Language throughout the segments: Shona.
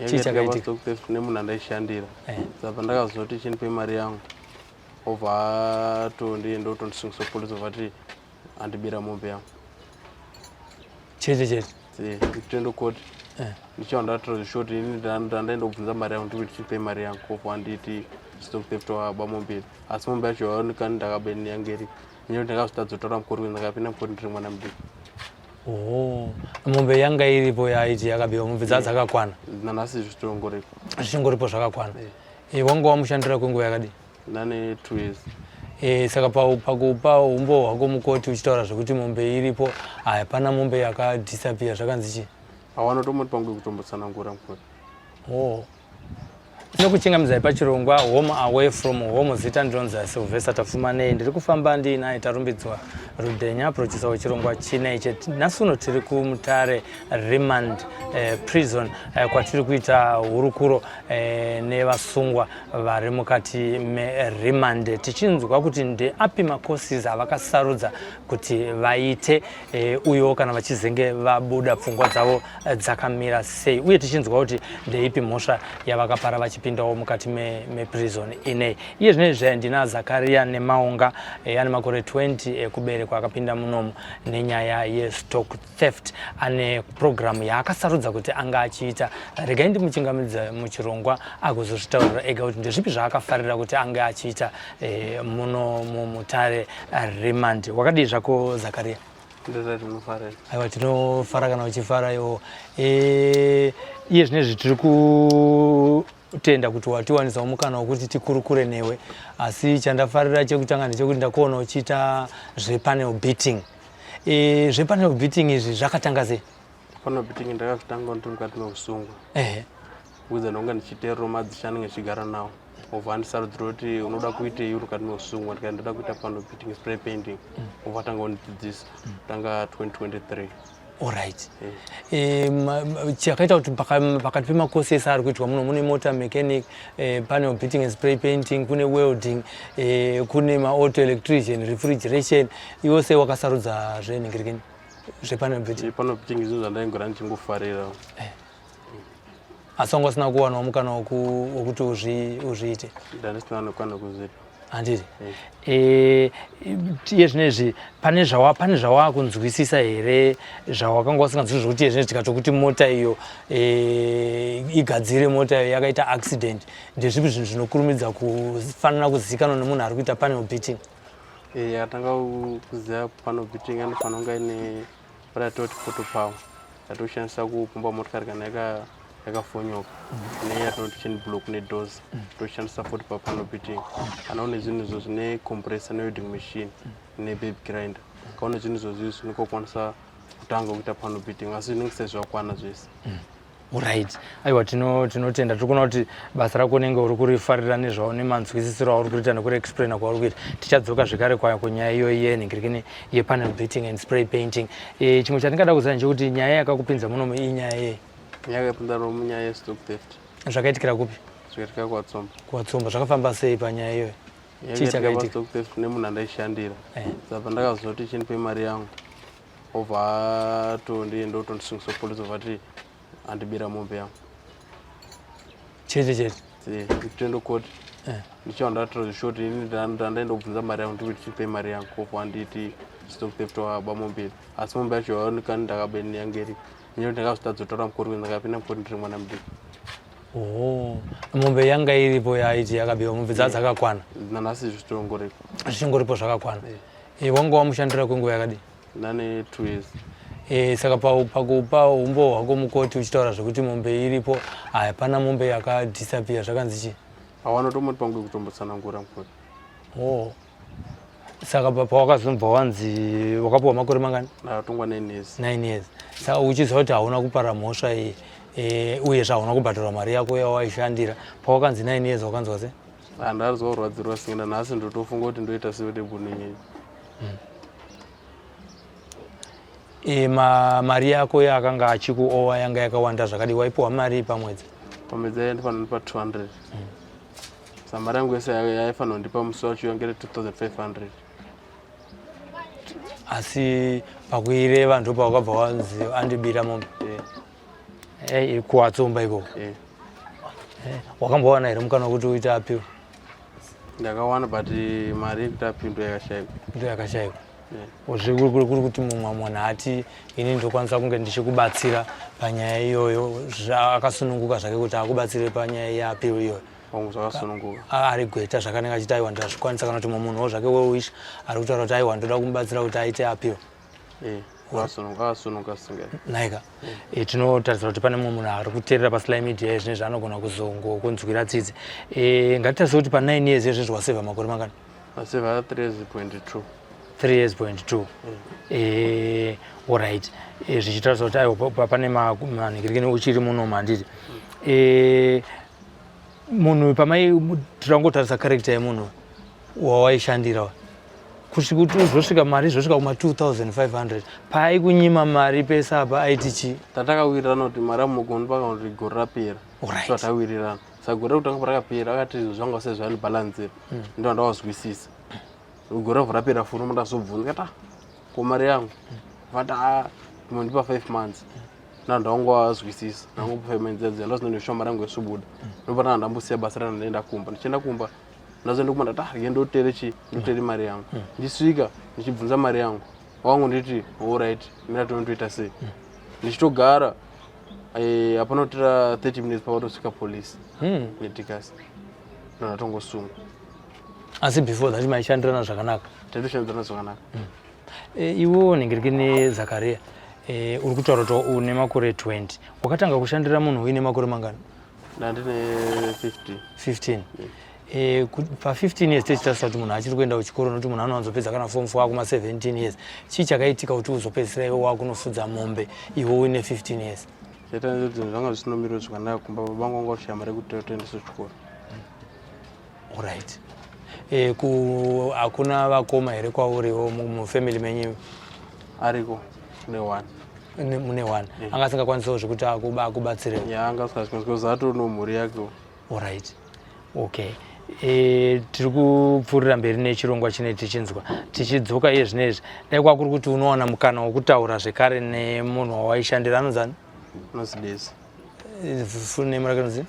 Chii chakaitika? Stock theft nemunhu andaishandira. Saka ndakazoti chindipe mari yangu, obva atondienda otondisungisa police, obva ati andibira mombe yangu. Chete chete? Nditoenda koti ndichiva ndatora zvishoti. Ini ndandaenda kubvunza mari yangu, ndikuti chipe mari yangu, obva anditi stock theft, waba mombe yedu. Asi mombe yacho yaonekani ndakaba ini yange iri nekuti ndakazotadzotaura mukoti, kuti ndakapinda mukoti ndiri mwana mudiki. Oh, mombe yanga iripo yaiti yakabiwa, mombe dzaa dzakakwana? Nanhasi zvichitongoripo. Zvichingoripo zvakakwana. Wanga wamushandira kwenguva yakadii? Ndane 2 years. Saka pakupa umbo hwako mukoti uchitaura zvekuti mombe iripo, hapana mombe yakadisappear, zvakanzi chii? Hawana tomoti pangu kutombotsanangura mukoti. Oh. Tinokuchingamidzai pachirongwa Home Away from Home. Zita ndinonzi Sylvester Tapfumanei. Ndiri kufamba ndiinaye Tarumbidzwa Rudhenya, producer wechirongwa chinechi. Nhasi uno tiri kuMutare Remand Prison, kwatiri kuita hurukuro nevasungwa vari mukati meremand, tichinzwa kuti ndeapi macourses avakasarudza kuti vaite, uyewo kana vachizenge vabuda pfungwa dzavo dzakamira sei, uye tichinzwa kuti ndeipi mhosva yavakapara vachipindawo mukati meprison inei. Iye zvinezvi ndina Zakaria Nemaunga, ane makore 20 ekuberekwa, akapinda munomu nenyaya yestock theft. Ane purogiramu yaakasarudza kuti anga achiita. Regai ndimuchingamidza muchirongwa agozozvitaurira ega kuti ndezvipi zvaakafarira kuti ange achiita muno muMutare Remand. Wakadii zvako, Zakaria? Ndozati munofarira. Aiwa, tinofara kana uchifara iwo. Iye zvinezvi tiri kutenda kuti watiwanisawo mukana wekuti tikurukure newe. Asi chandafarira chekutanga ndechekuti ndakuona uchiita zvepanel beating. Zvepanel beating izvi zvakatanga sei? Panel beating ndakazvitanga ndiri mukati meusungwa. Kuudza ndonga ndichiteerera madzishe anenge achigara nawo, obva andisarudzira kuti unoda kuitei uri mukati meusungwa. Ndikati ndoda kuita panel beating, spray painting. Obva atanga kundidzidzisa tanga 2023. Alright. Chakaita kuti pakati pemakosi ese ari kuitwa muno, mune motor mechanic, panel beating and spray painting, kune welding, kune maauto electrician, refrigeration, iwo sei wakasarudza zvenhingirikini, zvepanel beating? Panel beating zvinhu zvandaingora ndichingofarira. Asi wanga usina kuwanawo mukana wekuti uzviite? Ndandisina nokwana kuzviita. Handiti? Iye zvinezvi pane zvawakunzwisisa here zvawakanga usinganzwisisi, zvokuti iye zvinezvi tikatokuti mota iyo, igadzire mota iyo yakaita accident, ndezvipi zvinhu zvinokurumidza kufanira kuzivikanwa nemunhu ari kuita panel beating? Akatanga kuziva panel beating anofanira kunge aine paratoti portable power yatoshandisa kupomba motikari kana yakafonyoka, neyatinoti chain block nedozer, toshandisa futi papanel beating. Kana une zvinhu izvo zvine compressor newelding machine nebaby grinder, kaune zvinhu izvozvo izvi unokokwanisa kutanga kuita panel beating, asi zvinenge sezvakwana zvese. Right, aiwa, tinotenda. Tiri kuona kuti basa rako unenge uri kurifarira nezvao nemanzwisisiro auri kuita nekureexplaina kwauri kuita. Tichadzoka zvekare kwayo kunyaya iyoyi yenhingirikini yepanel beating and spray painting. Chimwe chatingada kuziva ndechekuti nyaya yakakupinza munomu inyaya yei? Nyaya yakapinda munyaya yestock theft. Zvakaitikira kupi? Zvakaitika kwaTsomba. KwaTsomba. Zvakafamba sei panyaya iyoyo? Chii chakaitika? Stock theft nemunhu andaishandira. Saka ndakazoti chindipe mari yangu, obva atondienda otondisungisa police, obva ati andibira mombe yangu. Chete chete? Nditoenda koti ndichiva ndatora zvishoti. Ini ndandaenda kubvunza mari yangu, ndikuti chipe mari yangu, obva anditi stock theft, waba mombe yedu. Asi mombe yacho yaonekani ndakaba ini yange iri nekuti ndakazotadzotaura mukoti, kuti ndakapinda mukoti ndiri mwana mudiki. Oh, mombe yanga iripo yaiti yakabiwa, mombe dzaa dzakakwana? Nanhasi zvichitongoripo. Zvichingoripo zvakakwana. Wanga wamushandira kwenguva yakadii? Ndane 2 years. Saka pakupa umbo hwako mukoti uchitaura zvekuti mombe iripo, hapana mombe yakadisappear, zvakanzi chii? Hawana tomoti pangu kutombotsanangura mukoti. Oh. Saka pawakazobva wanzi wakapiwa makore mangani? Ndakatongwa 9 years. 9 years. Saka uchiziva kuti hauna kupara mhosva iyi, uyezve hauna kubhadharwa mari yako yawaishandira, pawakanzi 9 years wakanzwa sei? Handarizwa kurwadzirwa singa. Nhasi ndotofunga kuti ndoita sei kuti buninyi. E, mari yako yaakanga achikuowa yanga yakawanda zvakadii? Waipiwa mari pamwedzi? Pamwedzi yaifanira kundipa 200. Saka mari yangu yese yaifanira kundipa musi wacho yange iri 2500. Asi pakuireva ndo pawakabva wanzi andibira mombe? Eh. Kuwatsomba ikoko? Eh. Wakambowana here mukana wekuti uite appeal? Ndakawana, but mari yekuti appeal ndo yakashaikwa. Ndo yakashaikwa. Kuri kuti mumwe munhu ati, "Ini ndokwanisa kunge ndichikubatsira panyaya iyoyo," akasununguka zvake kuti akubatsire panyaya yeappeal iyoyo? Wangu, zvakasununguka. Ari gweta zvakanenge achiti, "Aiwa, ndazvikwanisa," kana kuti mumwe munhuwo zvake well-wisher ari kutaura kuti, "Aiwa, ndoda kumubatsira kuti aite appeal"? Akasununguka singai. Naika, tinotarisira kuti pane mumwe munhu ari kuteerera paSly Media izvinezvi anogona kuzongokunzwira tsitsi. Ngatitarise kuti pa9 years izvezvi wasevha makore mangani? Asevha 3.2. 3 years point 2. Alright, zvichitarisa kuti aiwa, pane manhingirikini uchiri muno manditi munhu pamai tirangotarisa character yemunhu wawaishandira kusvika kuti uzosvika mari izosvika kuma 2500, paaikunyima mari pese apa aiti chii? Tatakawirirana kuti mari amugondipa kana kuti gore rapera. So tawirirana, saka gore rekutanga parakapera akati zvinhu zvanga sezvaandibhalanzira, ndo ndawazwisisa. Gore rabva rapera futi, ndazobvunza ndikati, "Ah, ko mari yangu?" Vati, "A, mundipa 5 months." Na ndangowazwisisa, ndangopa 5 months yadziya, ndazonondoshuwa mari yangu yosvobuda. Ndopatanga ndambosiya basa rana, ndaenda kumba. Ndichienda kumba, ndazoenda kumba, ndati, "Ah, rege ndotere chi ndotere mari yangu." Ndisvika ndichibvunza mari yangu, wangu nditi, "Alright, mira tondoita sei." Ndichitogara, hapana kutira 30 minutes pakatosvika polisi netikasi, ndo ndatongosungwa. Asi before that maishandirana zvakanaka? Taitoshandidzana zvakanaka. Iwewo nhingirikini Zakaria, uri kutaura kuti une makore 20, wakatanga kushandira munhu uine makore mangani? Ndandine 15. 15. Pa15 years tichitarisa kuti munhu achiri kuenda kuchikoro, nokuti munhu anowanzopedza kana form 4 akuma 17 years. Chii chakaitika kuti uzopedzisira iwe wakunofudza mombe iwe uine 15 years? Chaita ndekuti zvinhu zvanga zvisina zvakanaka kumba. Baba vangu vanga vashaya mari yekuti toendese kuchikoro. Alright, hakuna vakoma here kwauriwo mufamily menyu? Ariko, kune one. Mune one anga asingakwanisawo zvekuti akubatsirewo? Ya, anga asingazvikwanisi because atori mhuri yakewo. Alright, okay. Tiri kupfuurira mberi nechirongwa chine tichinzwa tichidzoka iye zvinezvi. Dai kwakuri kuti unowana mukana wokutaura zvekare nemunhu wawaishandira, anonzani? Nosidesi. Full name rake nozi?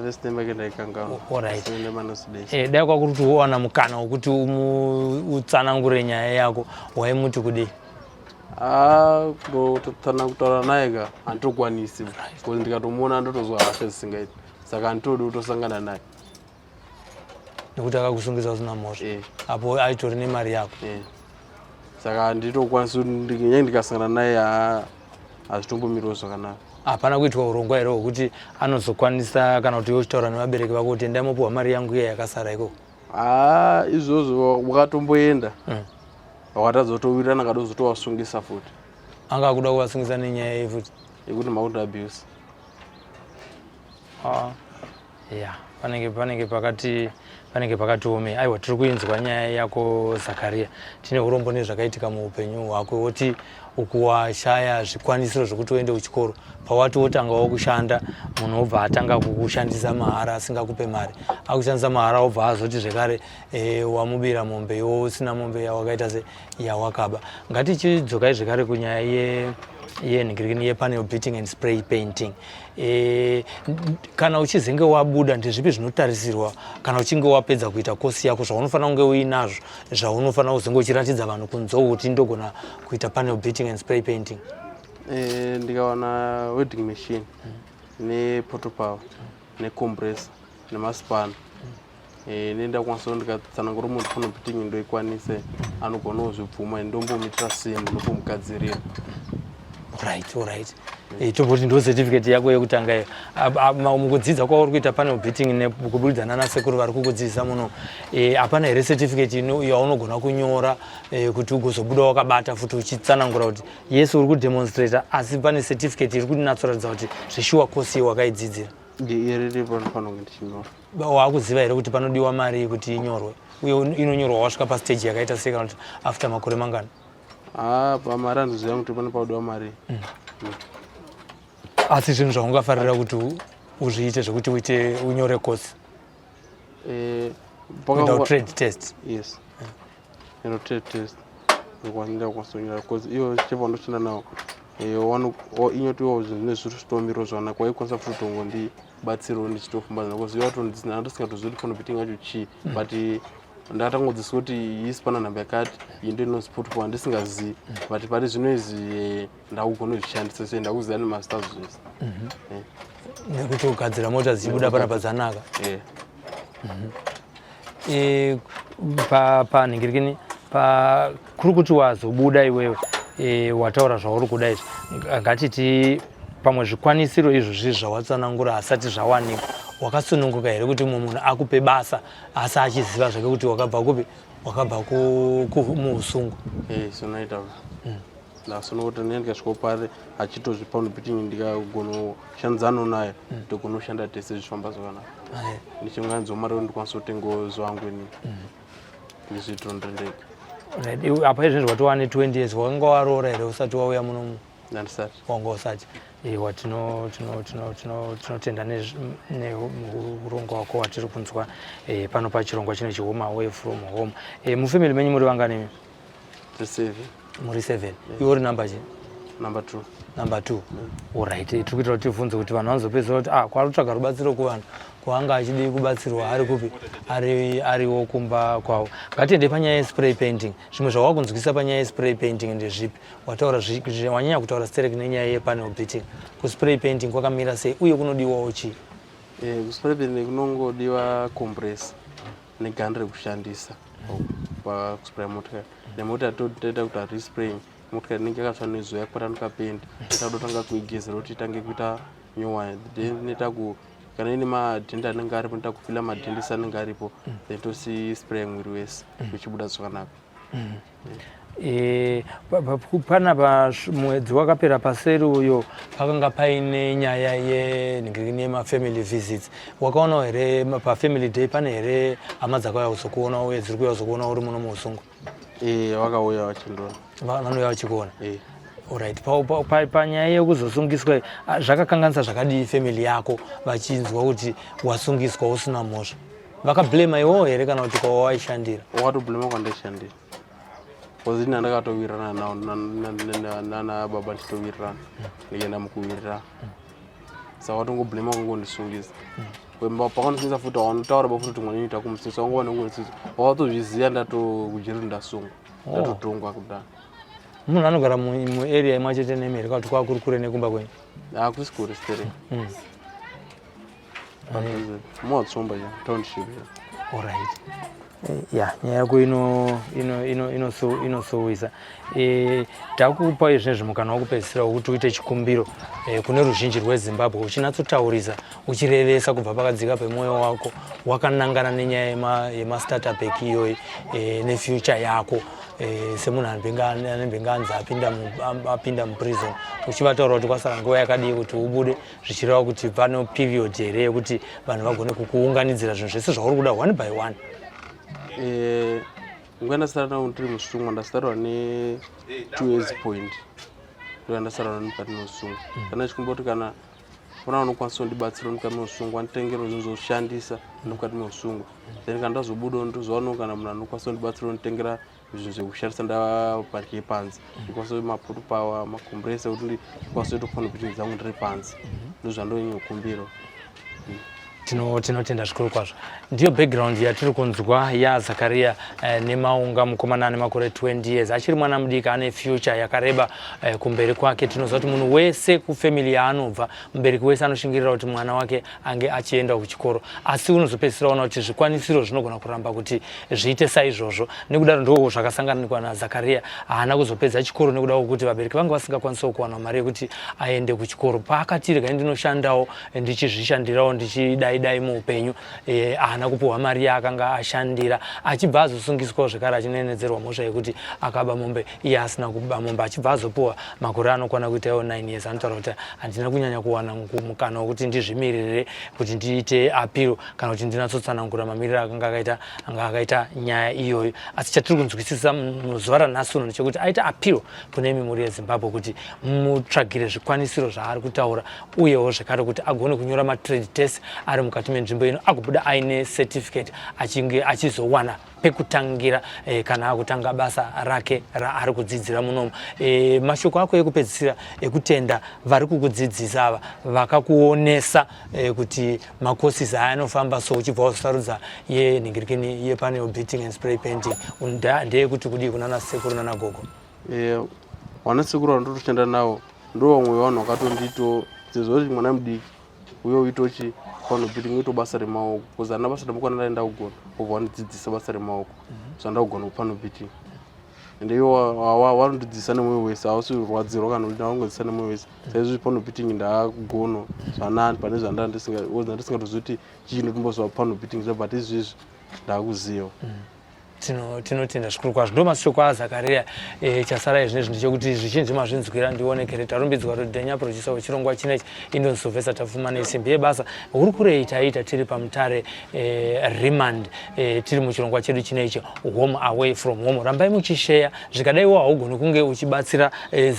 First name yake ndaikanganwa. Alright. Name anosidesi. Dai kwakuri kuti uwana mukana wekuti utsanangure nyaya yako, waimuti kudii? Kutotana kutaura naye ka handitokwanisi, because ndikatomuona ndotozwa hasha dzisingaiti, saka handitodi kutosangana naye. Nekuti akakusungisa usina mhosva? Eh. Apo aitori nemari yako. Eh. Saka handitokwanisi kuti nyange ndikasangana naye, hazvitombomiriwo zvakanaka. Hapana kuitwa urongwa here hwekuti anozokwanisa, kana kuti iwe uchitaura nevabereki vako kuti, "Endai mopiwa mari yangu iya yakasara ikoko"? Haa, izvozvo wakatomboenda, wakatadza kutowirirana, kadozotowasungisa futi. Anga akuda kuvasungisa nenyaya iyi futi? Yekuti makuti abuse. Ah, ya, panenge pakati omei. Aiwa, tiri kuinzwa nyaya yako Zakaria. Tine urombo nezvakaitika muupenyu hwako. Woti ukuwashaya zvikwanisiro zvekuti uende kuchikoro, pawati wotangawo kushanda, munhu wobva atanga kukushandisa mahara asingakupe mari, akushandisa mahara, wobva azoti zvekare wamubira mombe, iwo usina mombe yawakaita se yawakaba. Ngatichidzokai zvekare kunyaya yenhingirikini yepanel beating and spray painting. Kana uchizenge wabuda, ndezvipi zvinotarisirwa kana uchinge wapedza kuita kosi yako zvaunofanira kunge uinazvo, zvaunofanira kuzenge uchiratidza vanhu kunzou kuti ndogona kuita panel beating and spray painting? Ndikawana welding machine neportable power necompressor nemaspana, nendakwanisa ndikatsanangura munhu panel beating ndoikwanise, anogona kuzvibvuma, ndombomuitira same, ndombomugadzirira. Right. Tomboti ndo certificate yako yekutanga iyo. Mukudzidza kwauri kuita panel beating nekuburikidza nana sekuru vari kukudzidzisa muno, hapana here certificate yaunogona kunyora kuti ugozobuda wakabata futi uchitsanangura kuti yes, uri kudemonstrata, asi pane certificate iri kunatsoratidza kuti zveshuwa kosi iyi wakaidzidzira? Iriripo, ndinofanira kunge ndichinyora. Waakuziva here kuti panodiwa mari kuti inyorwe, uye inonyorwa wasvika pastage yakaita sei, kana kuti after makore mangani? Haa, pamari handiziva kuti pane paudiwa mari. Asi zvinhu zvaungafarira kuti uzviite zvekuti uite unyore course? Kuenda trade test? Yes, ino trade test ndakwanisa kunyora because iyo cheva ndoshanda nawo. Inyotiwa zvinhu zvine zviri zvitomiro zvakanaka, waikwanisa futi kutongondibatsirawo ndichitofamba because iwa ndisingatozivi kuti panel beating yacho chii, but ndakatangodzidziswa kuti iyi spanner nhamba yakati, iyi ndo inonzi ported power, ndisingazivi. But pari zvino izvi ndakugona kuzvishandisa, se ndakuziva nemazita azvo zvese. Nekuti kugadzira mota dzichibuda panapa dzanaka. Eh. Panhingirikini pa kuri kuti wazobuda iwewe, wataura zvauri kuda izvi. Ngatiti pamwe zvikwanisiro izvozvi zvawatsanangura asati zvawanikwa, wakasununguka here kuti mumwe munhu akupe basa asi achiziva zvake kuti wakabva kupi, wakabva muusungwa? Eh, zvinoita. Ndasununguka kuti ndinenge ndikasvikawo pari achitozvipa kuti ndikagona kushandidzana naye, togona kushanda tese, zvichifamba zvakanaka. Ndichinganzwa mari kuti ndikwanise kutengawo zvangu ini, ndizviitondire ndega. Right. Apa izvezvi watova ne20 years, wakanga waroora here usati wauya munomu? Ndandisati. Wanga usati. Iwa, tinotenda neurongwa wako watiri kunzwa pano pachirongwa chino chehome away from home. Mufamily menyu muri vangani? Tiri seven. Muri seven. Iwe uri number chi? Number two. Number two, alright. Tiri kuitira kuti tibvunze kuti vanhu vanozopedzisira kuti, ah, kwari kutsvaga rubatsiro kuvanhu kwaanga achidii kubatsirwa ari kupi, ari ariwo kumba kwavo. Ngatiende panyaya yespray painting. Zvimwe zvawakunzwisa panyaya yespray painting ndezvipi? Wataura wanyanya kutaura sterek nenyaya yepanel beating. Kuspray painting kwakamira sei uye kunodiwawo chii? Kuspray painting kunongodiwa compressor negun rekushandisa pakuspray motikari. Nemota toita kuti hatispraying motikari inenge yakatsva nezuva, yakapatanuka pendi, toita kutotanga kuigezera kuti itange kuita nyowani. Then inoita ku kana ine madhenda anenge aripo, inoita kufila madhenda anenge aripo, then tosispraya mwiri wese, ichibuda zvakanaka. Panapa mwedzi wakapera paseri uyo pakanga paine nyaya yenhingirikini yemafamily visits. Wakaonawo here pafamily day, pane here hama dzakauya kuzokuona uye dziri kuuya kuzokuona uri muno muusungwa? Vakauya vachindiona. Vanouya vachikuona? Eh. Alright. Panyaya yekuzosungiswa, ah, zvakakanganisa zvakadii family yako vachinzwa kuti wasungiswa usina mhosva? Vakablema iwowo here kana kuti kwawaishandira? Wakatoblema kwandaishandira because ini ndakatowirirana nawo nana baba, ndichitowirirana, ndikaenda mukuwirirana, saka watongoblema kungondisungisa. Pakandisungisa futi wanotaura ba futi kuti mwana inoita kumusungisa, wanga wanongondisungisa, wakatozviziva ndatokujeri ndasungwa, ndatotongwa kudaro. Munhu anogara muarea imwe chete nemi here kana kuti kwakuri kure nekumba kwenyu? Hakusi kure sterek, muwatsomba ya township ya. Alright. Ya, nyaya yako inosuwisa. Takupa izvezvi mukana wekupedzisira wekuti uite chikumbiro kune ruzhinji rweZimbabwe, uchinatsotaurisa, uchirevesa kubva pakadzika pemwoyo wako, wakanangana nenyaya yemastartup pack iyoyi nefuture yako semunhu anenge anzi apinda muprison, uchivataura kuti kwasara nguva yakadii kuti ubude, zvichireva kuti pano period here yekuti vanhu vagone kukuunganidzira zvinhu zvese zvauri kuda one by one. Nguva ndasara nawo ndiri musungwa, ndasarwa ne2 years point, ndo ndasara nao mukati meusungwa. Kana chikumba kuti kana kuna vanokwanisa kundibatsira mukati meusungwa, nditengere zvinhu zvokushandisa mukati meusungwa, then kana ndazobudawo ndozowanawo kana munhu anokwanisa kundibatsira kunditengera zvinhu zvekushandisa ndapadye panze, ndikwanisa maputu power, macompressor, kuti ndikwanise kutofana kuti dzangu ndiri panze. Ndozvandonyokumbira. Tinotenda zvikuru kwazvo. Ndiyo background yatiri kunzwa yaZakaria Nemaunga, mukomana ane makore 20 years, achiri mwana mudiki, ane future yakareba kumberi kwake. Tinoziva kuti munhu wese kufamily yaanobva, mubereki wese anoshingirira kuti mwana wake ange achienda kuchikoro, asi unozopedzisira ona kuti zvikwanisiro zvinogona kuramba kuti zviite saizvozvo. Nekudaro ndo zvakasanganikwa naZakaria. Haana kuzopedza chikoro nekuda kwokuti vabereki vanga vasingakwanisawo kuwana mari yekuti aende kuchikoro. Paakati regai ndinoshandawo, ndichizvishandirawo, ndichidai dai muupenyu, haana kupiwa mari yaakanga ashandira, achibva azosungiswawo zvekare achinenedzerwa mhosva yekuti akaba mombe iye asina kuba mombe, achibva azopiwa makore anokwana kuita iwo 9 years. Anotaura kuti handina kunyanya kuwana mukana wekuti ndizvimiririre, kuti ndiite appeal kana kuti ndinatsotsanangura mamiriro akanga akaita anga akaita nyaya iyoyo. Asi chatiri kunzwisisa muzuva ranhasi uno ndechekuti aita appeal kune imi mhuri yeZimbabwe kuti mutsvagire zvikwanisiro zvaari kutaura, uyewo zvekare kuti agone kunyora matrade test ari. mukati menzvimbo ino agobuda aine certificate achinge achizowana pekutangira eh, kana akutanga basa rake raari kudzidzira munomu. Eh, mashoko ako ekupedzisira ekutenda vari kukudzidzisa ava vakakuonesa eh, kuti macourses aya anofamba so uchibva wazosarudza yenhingirikini yepanel beating and spray painting ndeyekuti kudii kunana sekuru nana gogo? Eh, vana sekuru vandotoshanda navo ndo vamwe vevanhu vakatondiito sezvo kuti mwana mudiki uye uitochi panel beating uito basa remaoko because handina basa remaoko andanda kugona kubva vandidzidzisa basa remaoko. Zvandakugona kupanel beating ende iwo vanondidzidzisa nemwoyo wese, hausi rwadzirwa kana kuti vanongodzidzisa nemwoyo wese. Saizvozvi panel beating ndaakugona zvanani pane zvandandisingatozivi kuti chii chinotombozva panel beating, but izvizvi ndaakuziva. Tinotenda zvikuru kwazvo. Ndo mashoko aZakaria. Chasara izvinezvi ndechekuti zvizhinji mazvinzwira. Ndionekere Tarumbidzwa Rudhenya, producer wechirongwa chinechi indon Sylvester Tafuma nesimbi yebasa. Hurukuro taiita tiri paMutare Remand, tiri muchirongwa chedu chinechi Home Away from Home. Rambai muchisheya. Zvikadaiwo haugoni kunge uchibatsira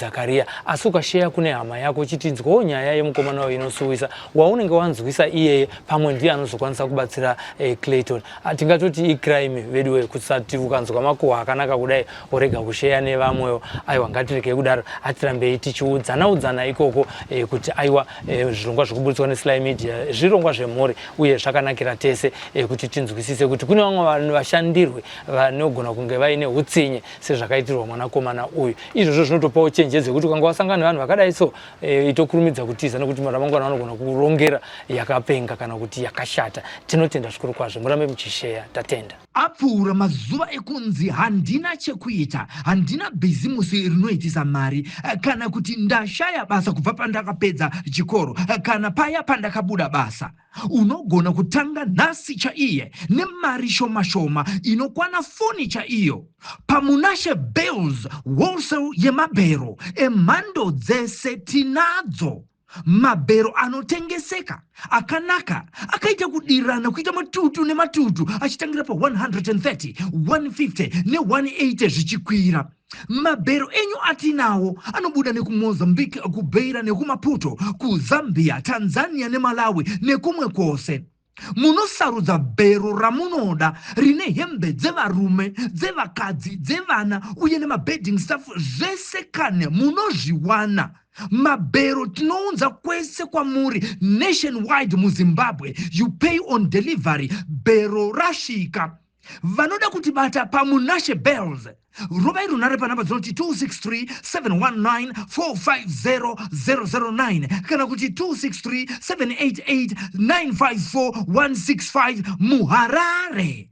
Zakaria, asi ukasheya kune hama yako uchitinzwawo nyaya yemukomana wayo inosuwisa waunenge wanzwisa iyeye, pamwe ndiye anozokwanisa kubatsira Clayton. Tingatoti icrime veduwe kusati ukanzwa makuhwa akanaka kudai worega kusheya nevamwewo. Aiwa, ngatiregei kudaro, hatirambei tichiudzana udzana ikoko kuti aiwa, zvirongwa zvikuburitswa neSly Media zvirongwa zvemhuri uye zvakanakira tese, kuti tinzwisise kuti kune vamwe vanhu vashandirwe vanogona kunge vaine utsinye sezvakaitirwa mwanakomana uyu. Izvozvo zvinotopawo chenjedzo yekuti ukanga wasangana nevanhu vakadai so, itokurumidza kutiza nekuti ramangwana vanogona kurongera yakapenga kana kuti yakashata. Tinotenda zvikuru kwazvo, murambe muchisheya. Tatenda. Apfuura mazuva ekunzi handina chekuita, handina bhizimusi rinoitisa mari, kana kuti ndashaya basa kubva pandakapedza chikoro kana paya pandakabuda basa. Unogona kutanga nhasi chaiye nemari shoma shoma inokwana foni chaiyo. PaMunashe Bales wholesale yemabhero emhando dzese tinadzo. Mabhero anotengeseka akanaka akaita kudirana kuita matutu nematutu achitangira pa130, 150 ne180 zvichikwira. Mabhero enyu atinawo anobuda nekuMozambique, kuBeira nekuMaputo, kuZambia, Tanzania neMalawi nekumwe kwose. Munosarudza bhero ramunoda rine hembe dzevarume, dzevakadzi, dzevana uye nemabedding stuff, zvese kane munozviwana. Mabhero tinounza kwese kwamuri nationwide muZimbabwe. You pay on delivery bhero rasvika. Vanoda kuti bata paMunashe Bales, rovai runhare panhamba dzinoti 263 719 450 009 kana kuti 263 788 954 165 muHarare.